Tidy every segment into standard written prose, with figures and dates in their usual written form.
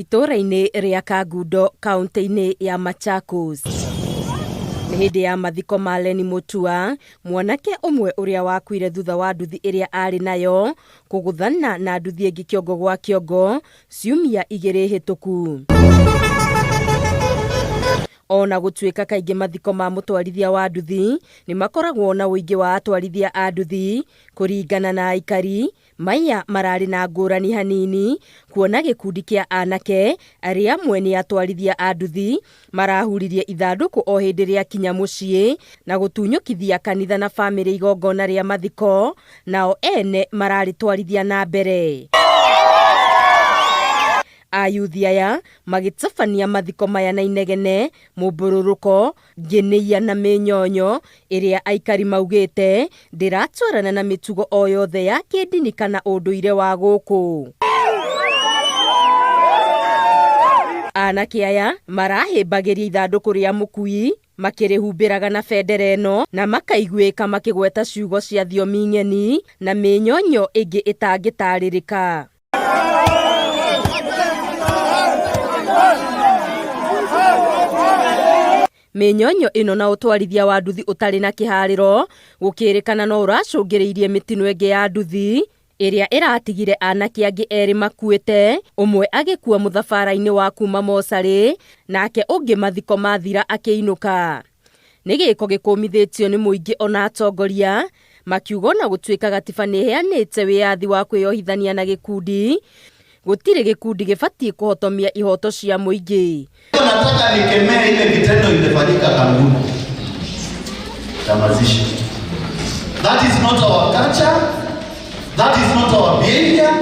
Itũũra-inĩ rĩa Kangundo kaũntĩ-inĩ ya Machakos. Nĩ hĩndĩ ya mathiko ma Lenny Mutua, mwanake ũmwe ũrĩa wakuire thutha wa nduthi ĩrĩa arĩ nayo kũgũthana na nduthi ĩngĩ kĩongo gwa kĩongo ciumia igĩrĩ hĩtũku. O na gũtuĩka kaingĩ mathiko ma mũtwarithia wa nduthi nĩ makoragwo na ũingĩ wa atwarithia a nduthi, kũringana na aikari, Maya mararĩ na ngũrani hanini kuona gĩkundi kĩa anake arĩa amwe nĩ atwarithia a nduthi marahuririe ithandũkũ o hĩndĩ rĩakinya mũciĩ na gũtunyũkithia kanitha na bamĩrĩ igongona rĩa mathiko nao ene mararĩtwarithia na mbere. Ayuthi aya magĩtabania mathiko maya na inegene, mũmbũrũrũko, Ngĩnĩia na mĩnyonyo ĩrĩa aikari maugĩte ndĩratwarana na mĩtugo o yothe ya kĩndini kana ũndũire wa gũkũ. Anake aya marahĩmbagĩria ithandũkũ rĩa mũkui makĩrĩhumbĩraga na bendera ĩno na makaiguĩka makĩgweta ciugo cia thiomi ng'eni na mĩnyonyo ĩngĩ ĩtangĩtarĩrĩka. Mĩnyonyo ĩno na ũtwarithia wa nduthi ũtarĩ na kĩharĩro gũkĩrĩkana no ũracũngĩrĩirie mĩtino ĩngĩ ya nduthi ĩrĩa ĩratigire anake angĩ erĩ makuĩte, ũmwe agĩkua mũthabara-inĩ wa kuma mocarĩ nake ũngĩ mathiko mathira akĩinũka. Nĩ gĩko gĩkũmithĩtio nĩ mũingĩ ona atongoria makiuga ona gũtuĩka gatiba nĩ ĩheanĩte wĩyathi wa kwĩyohithania na gĩkundi, gũtirĩ gĩkundi gĩbatiĩ kũhotomia ihoto cia mũingĩ. Nataka nikemee ile kitendo imefanyika Kangundo ya mazishi. That is not our culture. That is not our behavior.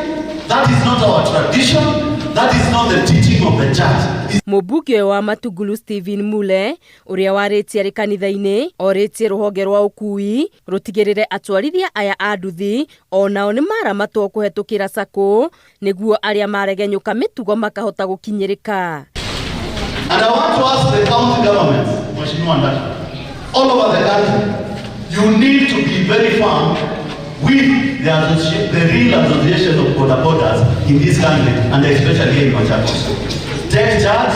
That is not our tradition. That is not the teaching of the church. Mũmbunge wa Matungulu Stephen Mule ũrĩa warĩtie arĩ kanitha-inĩ orĩtie rũhonge rwa ũkui rũtigĩrĩre atwarithia aya a nduthi o nao nĩ maramatwo kũhetũkĩra sacco nĩguo arĩa maregenyũka mĩtugo makahota gũkinyĩrĩka. And I want to ask the county governments, Mheshimiwa Ndata, all over the country, you need to be very firm with the real association of boda bodas in this country and especially here in Machakos. Take charge,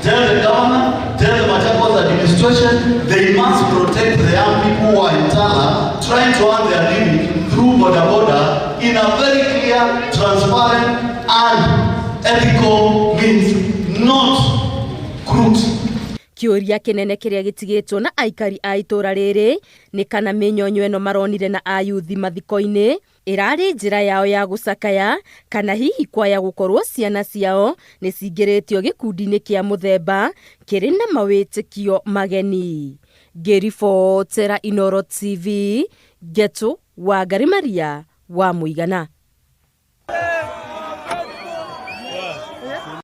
tell the governor, tell the Machakos administration, they must protect the young people who are in Tala trying to earn their living through boda boda in a very clear, transparent and ethical means, not crooks. Kĩũria kĩnene kĩrĩa gĩtigĩtwo na aikari a itũra rĩrĩ nĩ kana mĩnyonyo ĩno maronire na ayuthi mathiko-inĩ ĩrarĩ njĩra yao ya gũcakaya kana hihi kwaya gũkorwo ciana ciao nĩ cingĩrĩtio gĩkundi-inĩ kĩa mũthemba kĩrĩ na mawĩtĩkio mageni. Ngĩribotera Inooro TV, Ngetu Wangari Maria wa Mũigana.